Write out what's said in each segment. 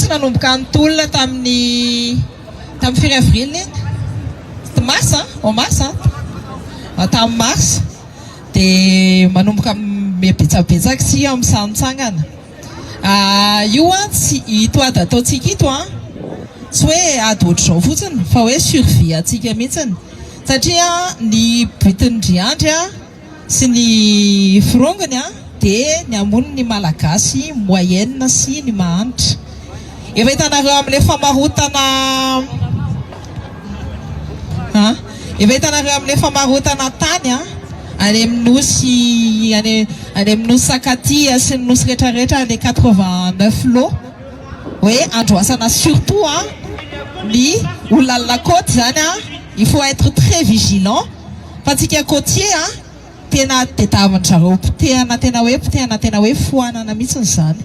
mantsy nanomboka nitolona tamin'ny tamin'ny firy avril iny? Mars an? Au mars an? Tamin'ny mars dia manomboka mihabetsabetsaka isika misantsangana. Io an tsy ito ady ataontsika ito an tsy hoe ady ohatr'izao fotsiny fa hoe survie antsika mihitsiny satria ny but-ndry Andry an sy ny firongony an dia ny hamono ny Malagasy moyenne sy ny mahantra. Efa hitanareo amin'ilay famarotana an, efa hitanareo amin'ilay famarotana tany an, any amin'ny nosy any any amin'ny nosy Sakatia sy ny nosy rehetrarehetra les 89 lots hoe androasana surtout an ny olona any la côte zany an, il faut être très vigilant fa tsika côtier an Tena tedavin-dry zareo potehana tena hoe potehana tena hoe foanana mihitsy izany.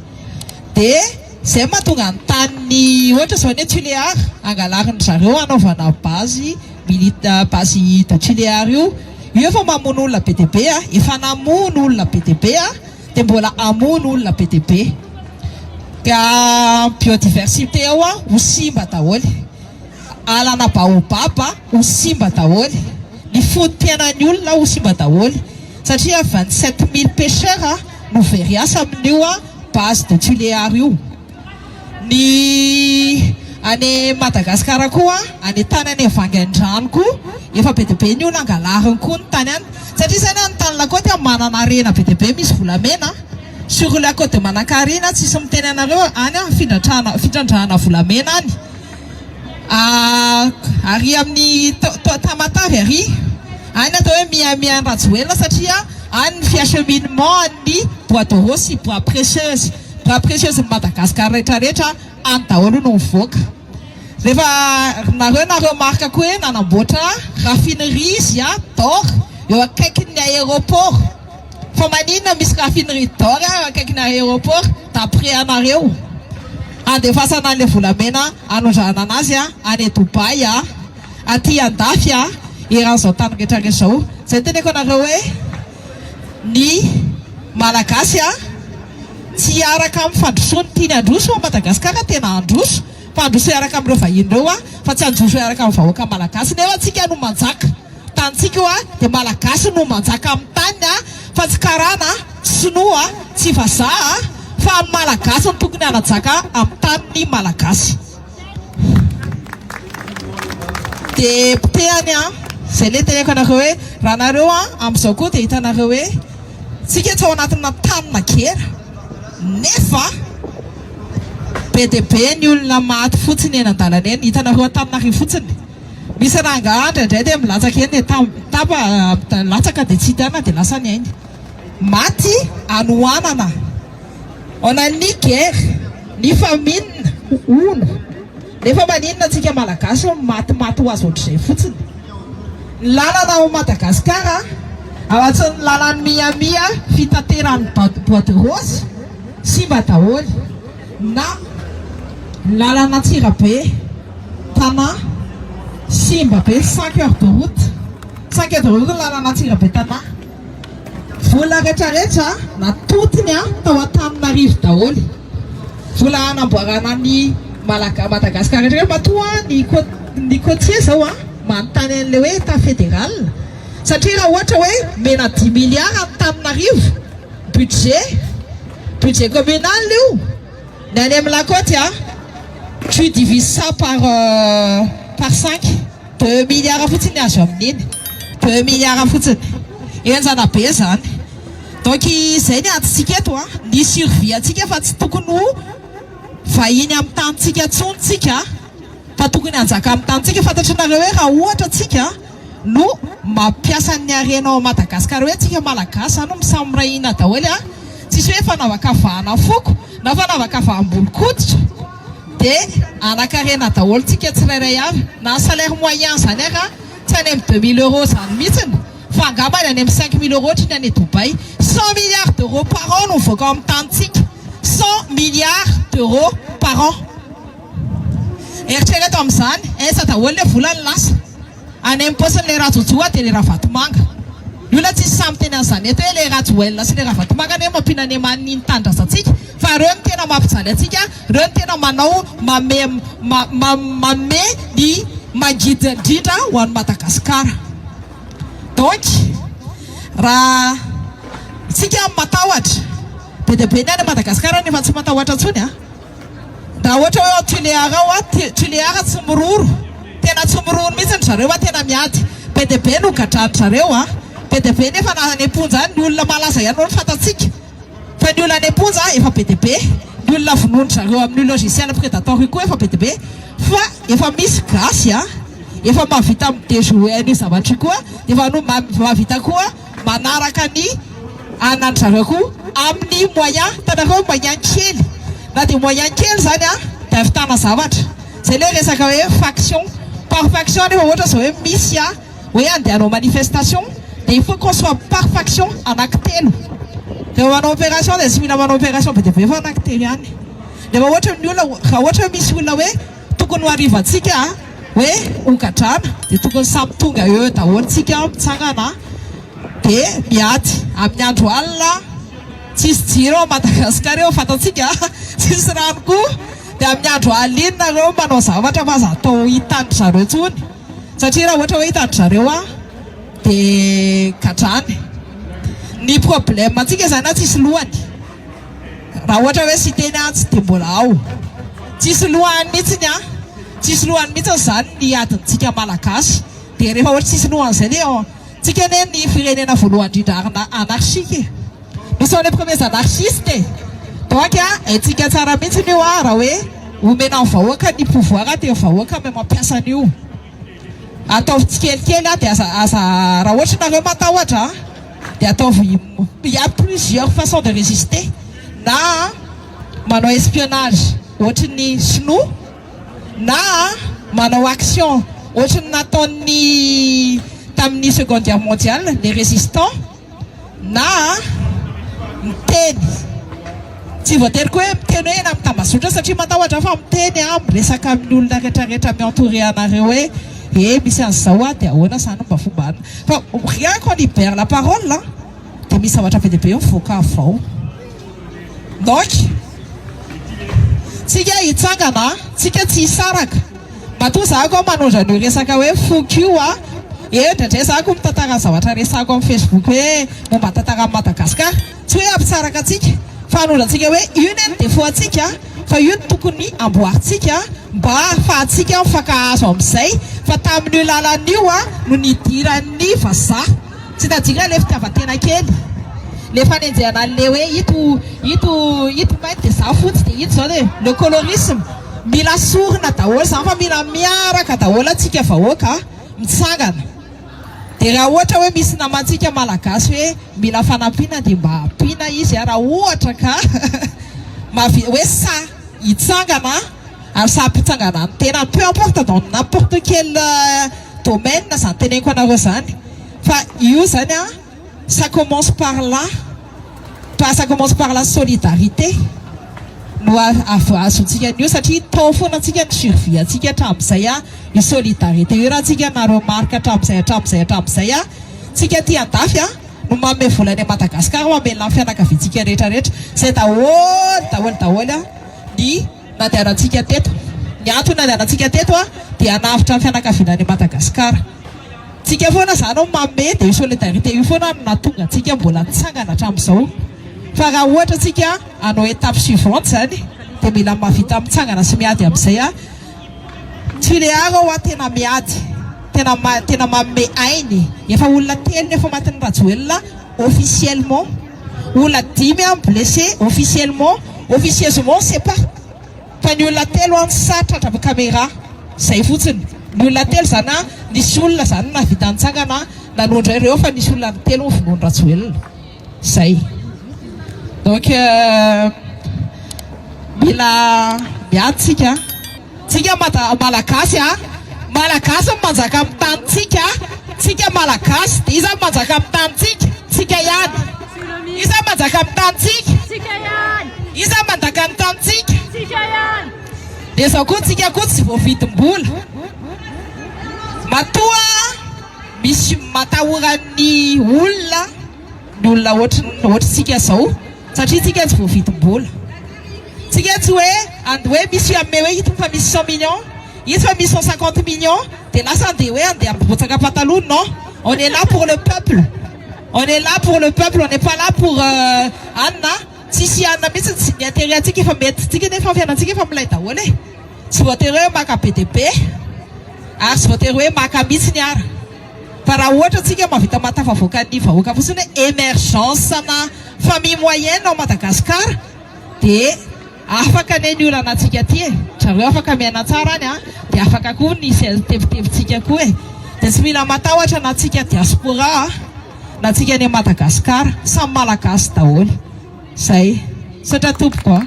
Dia izay no mahatonga ny tany ohatra izao ny Tuléar angalarin-dry zareo hanaovana base milita base de Tuléar io. Io efa mamono olona be dia be a, efa namono olona be dia be a, dia mbola hamono olona be dia be. Ka biodiversité ao ho simba daholo. Alana baobab ho simba daholo, ny foto-piainan'ny olona ho simba daholo satria 27 mille pêcheurs no very asa amin'io base de Tuléar io. Ny any Madagascar koa any tany any Vangaindrano koa efa be dia be ny olona angalariny koa ny tany any satria zany any tany la côte manana harena be dia be misy volamena sur la côte de Manankarina tsisy miteny anareo any findratrana fitrandrahana volamena any. Ary amin'ny Tamatave ary, any atao hoe Miami an'i Rajoelina satria any ny fiacheminement an'ny bois de rose sy bois précieuse, bois précieuse ny Madagascar rehetra rehetra any daholo no mivoaka. Rehefa nareo na remarque koa hoe nanamboatra raffinerie izy d'or eo akaikin'ny aéroport. Fa maninona misy raffinerie d'or eo akaikin'ny aéroport d'après anareo? Andefasana an'ilay volamena anondrahana anazy any Dubaï, aty andafy, eran'izao tany rehetra rehetra izao. Izay no teneko anareo hoe ny Malagasy tsy hiaraka amin'ny fandrosoany tiany handroso Madagascar tena handroso fa handroso hiaraka amin'ireo vahiny ireo fa tsy handroso hiaraka amin'ny vahoaka Malagasy nefa tsika no manjaka. Tanintsika io a, dia Malagasy no manjaka amin'ny taniny a, fa tsy karana, sinoa, tsy vazaha a, fa ny Malagasy no tokony hanajaka amin'ny taniny Malagasy. Dia potehany a, izay le teneko anareo hoe raha nareo a amin'izao koa dia hitanareo hoe tsika tsy ao anatina tanina gera nefa be dia be ny olona maty fotsiny eny an-dalana eny, hitanareo Antananarivo fotsiny. Misy rangahy indraindray dia milatsaka eny dia tapa latsaka dia tsy hita dia lasa ny ainy. Maty hanoanana. On a ni guerre, ni famine hono. Nefa maninona antsika Malagasy no matimaty ho azy ohatr'izay fotsiny. Ny lalana ao Madagascar, afa-tsy ny lalan'i Miami fitateran'ny bois de rose, simba daholo. Na ny lalana Antsirabe Tana simba be 5 heures de route, 5 heures de route ny lalana Antsirabe Tana. Vola retraretra natotiny tao Antananarivo daholo. Vola hanamboarana ny Malaga Madagascar retraretra matoa ny ny côtier zao manontany an'ilay hoe état fédéral satria raha ohatra hoe omena 10 milliards Antananarivo Budget, budget communal io, ny any amin'ny la côte a, tu divises ça par par cinq, 2 milliards fotsiny ny azo amin'iny, 2 milliards fotsiny, henjana be zany, donc izay ny adintsika eto a, ny survie antsika fa tsy tokony ho vahiny amin'ny tanintsika intsony tsika fa tokony hanjaka amin'ny tanintsika, fantatrinareo hoe raha ohatra tsika no mampiasa ny harena ao Madagascar hoe tsika Malagasy zany no samy miray hina daholo a, tsisy hoe fanavakavahana foko na fanavakavaham-bolon-koditra de hanan-karena daholo tsika tsirairay avy, na ny salaire moyen zany ara tsy any amin'ny 2000 euros zany mihitsiny fa angambany any amin'ny 5000 euros ohatry ny any Dubaï, 100 milliards d'euros par an no mivoaka ao amin'ny tanintsika, 100 milliards d'euros par an, eritrereto amin'izany aiza daholo le vola no lasa. Any amin'ny paosin'ilay Rajojo dia ilay Ravatomanga. Ny olona tsisy sahy miteny an'izany eto hoe le Rajoelina sy le Ravatomanga anie mampiana ny ny tanindrazantsika fa reo no tena mampijaly antsika, reo no tena manao mame manome ny mangidy indrindra ho an'i Madagasikara. Donc raha tsika matahotra, be dia be ny any Madagasikara nefa tsy matahotra intsony a. Raha ohatra hoe ao Tuléar ao a, Tuléar tsy miroro, tena tsy miroro mihitsy ry zareo a, tena miady. Be dia be no gadran-dry zareo a, be dia be nefa na any am-ponja any ny olona malaza ihany no fantatsika fa ny olona any am-ponja efa be dia be, ny olona vonoin-dry zareo amin'io logiciel predator io koa efa be dia be fa efa misy gasy a, efa mahavita mi-dejouer an'io zavatra io koa, dia efa no mahavita koa manaraka ny anan-dry zareo koa amin'ny moyen, hitanareo moyen kely, na dia moyen kely izany an, dia ahavitana zavatra, izay ilay resaka hoe faction, par faction nefa ohatra izao hoe misy an, hoe andeha hanao manifestation dia il faut qu'on soit par faction anaky telo, rehefa manao opération dia tsy mila manao opération be dia be fa anaky telo ihany, rehefa ohatra ny olona, raha ohatra hoe misy olona hoe tokony ho harivantsika hoe ho gadrana dia tokony samy tonga eo daholo tsika mitsangana dia miady amin'ny andro alina tsisy jiro ao Madagascar eo fantatsika tsisy rano koa dia amin'ny andro alina iny nareo manao zavatra fa aza atao hitan-dry zareo intsony satria raha ohatra hoe hitan-dry zareo a dia gadrana ny problème antsika izany a tsisy lohany. Raha ohatra hoe Siteny an, tsy dia mbola ao. Tsisy lohany mihitsiny an. Tsisy lohany mihitsiny izany ny adintsika Malagasy. Dia rehefa ohatra tsisy lohany izay dia tsika anie ny firenena voalohany indrindra anarchique e. Nous sommes les premiers anarchistes e. Donc haintsika tsara mihitsiny io an, raha hoe omena ny vahoaka ny pouvoir dia ny vahoaka mahay mampiasa an'io. Ataovy tsikelikely an, dia aza aza raha ohatra nareo matahotra an. Dia ataovy il y a plusieurs façons de résister na manao espionnage ohatry ny sinoa na manao action ohatry ny nataon'ny tamin'ny seconde guerre mondiale les résistants na miteny tsy voatery koa hoe miteny hoe eny amin'ny tambazotra satria matahotra fa miteny aho miresaka amin'ny olona rehetrarehetra mi-entourer anareo hoe eh misy an'izao aho dia ahoana izany mba fomba Fa rien qu'on libère la parole an, dia misy zavatra be dia be mivoaka avy ao. Donc, tsika hitsangana, tsika tsy hisaraka. Matoa za koa manondro an'io resaka hoe foko io an, eo indraindray za koa mitantara ny zavatra resahako amin'ny Facebook hoe momba ny tantaran'i Madagascar. Tsy hoe hampisaraka antsika, fa hanondro antsika hoe io anie ny défaut antsika fa io no tokony amboarintsika mba ahafahantsika mifankahazo amin'izay fa tamin'io lalana io no nidiran'ny vazaha. Tsy tadidiko ilay fitiavan-tena kely, ilay fanenjehana an'ilay hoe ito ito ito mainty dia izaho fotsy dia ito izao dia le colorisme. Mila sorona daholo izany fa mila miaraka daholo antsika vahoaka mitsangana. Dia raha ohatra hoe misy namantsika malagasy hoe mila fanampiana dia mba ampiana izy raha ohatra ka mavi hoe sahy hitsangana ary sahy hampitsangana ny tenany peu importe dans n'importe quel domaine izany teneniko anareo izany fa io izany an ça commence par là fa ça commence par la solidarité no ahazoantsika an'io satria tao foana antsika ny survie antsika hatramin'izay an Io solidarité io raha tsika na remarque hatramin'izay hatramin'izay hatramin'izay a, tsika aty andafy a no manome vola any Madagascar mamelona ny fianakaviantsika rehetra rehetra, zay daholo daholo daholo a ny nandehanantsika teto, ny antony nandehanantsika teto a dia hanavotra ny fianakaviana any Madagascar, tsika foana zany no manome dia io solidarité io foana no nahatonga antsika mbola nitsangana hatramin'izao, fa raha ohatra tsika hanao étape suivante zany dia mila mahavita mitsangana sy miady amin'izay a. Tulear hoa tena miady, tena tena manome ainy, efa olona telo no efa matin'i Rajoelina officiellement, olona dimy an blessé officiellement, officieusement on sait pas, fa ny olona telo an sahy tratra caméra, zay fotsiny, ny olona telo zany an nisy olona zany nahavita nitsangana nanondro ireo fa nisy olona telo novonoin'i Rajoelina. Zay. Donc mila miady tsika. Tsika mada malagasy a. Malagasy no manjaka amin'ny tanintsika. Tsika malagasy. Dia iza no manjaka amin'ny tanintsika? Tsika ihany. Iza no manjaka amin'ny tanintsika? Tsika ihany. Iza no mandaka ny tanintsika? Tsika ihany. Dia izao koa tsika koa tsy voavidim-bola. Matoa. Misy matahoran'ny olona ny olona ohatry ohatritsika zao satria tsika tsy voavidim-bola. Tsika tsy hoe and hoe misy hanome hoe ito fa misy 100 millions, ito fa misy 150 millions, de lasa andeha hoe andeha hampirotsaka pataloha. Non, on est là pour le peuple, on est là pour le peuple, on n'est pas là pour anina. Tsisy anina mihitsy tsy ny intérêt antsika efa mety tsika, nefa fiainantsika efa milay daholo e. Tsy voatery hoe maka be dia be ary tsy voatery hoe maka mihitsy ny ara, fa raha ohatra tsika mahavita mahatafavoaka ny vahoaka fotsiny hoe émergence na famille moyenne ao Madagascar, de afaka ane ny olana antsika aty e. Zareo afaka miaina tsara any a, de afaka koa ny tebitebitsika koa e. De tsy mila matahotra na tsika diaspora a, na tsika any Madagascar, samy Malagasy daholo zay. Saotra tompoko a.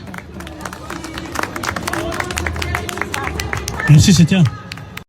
Merci, Setiana.